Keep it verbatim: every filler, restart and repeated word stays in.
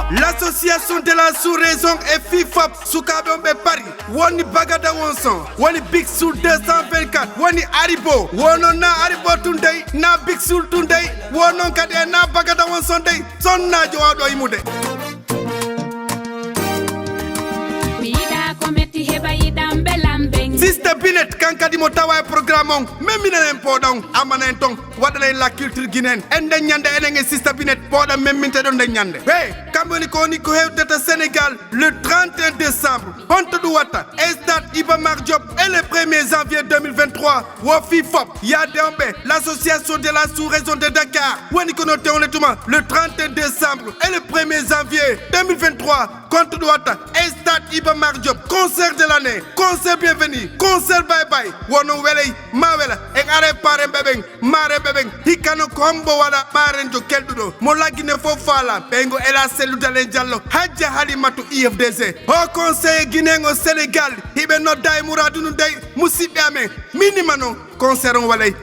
L'association de la sous-région e fii fop, sukaaɓe on ɓe Paris, woni Bagada Wonson, woni Big Soul deux cent vingt-quatre, woni Aribo, wono na Aribo tun dey, na Big Soul tun dey, wo non kadi e na Bagada Wonson dey, sonnaajo waawɗo yimude. Mi yiɗa ko metti heɓa yiɗam belam ben. Sista Binet kan kadi mo tawa e programme on, memminan en pooɗa on, amana en ton. Waɗanen la culture guinéenne. En nden ñande enen e Sista Binet pooɗa memminte ɗon nden ñande. Hey, kamɓe woni ko woni ko hewtata Sénégal le trente et un décembre. Honto ɗum watta? E stade Iba Mar Diop et le premier janvier deux mille vingt-trois. Wo fii fop, yaade on ɓe, l'association de la sous-région de Dakar. Woni ko no tewle tuma le trente et un décembre et le premier janvier deux mille vingt-trois. Kontu ɗum watta e stade Iba Mar Diop, concert de l'année, concert bienvenu, concert bye bye. Wono weley, ma wela, en aray parenɓe ɓen, marenɓe ɓen, hikka no ko hombo waɗa parenjo kelɗuɗo, mo laggine fof faala, ɓeygo Ela Sellu Dalen Diallo, Hajja Halimatu I F D C. O conseiller guinéen o Sénégal, hiɓe nodda e muraadu nun dey, musiɓɓe amen, minima non, concert on waɗay.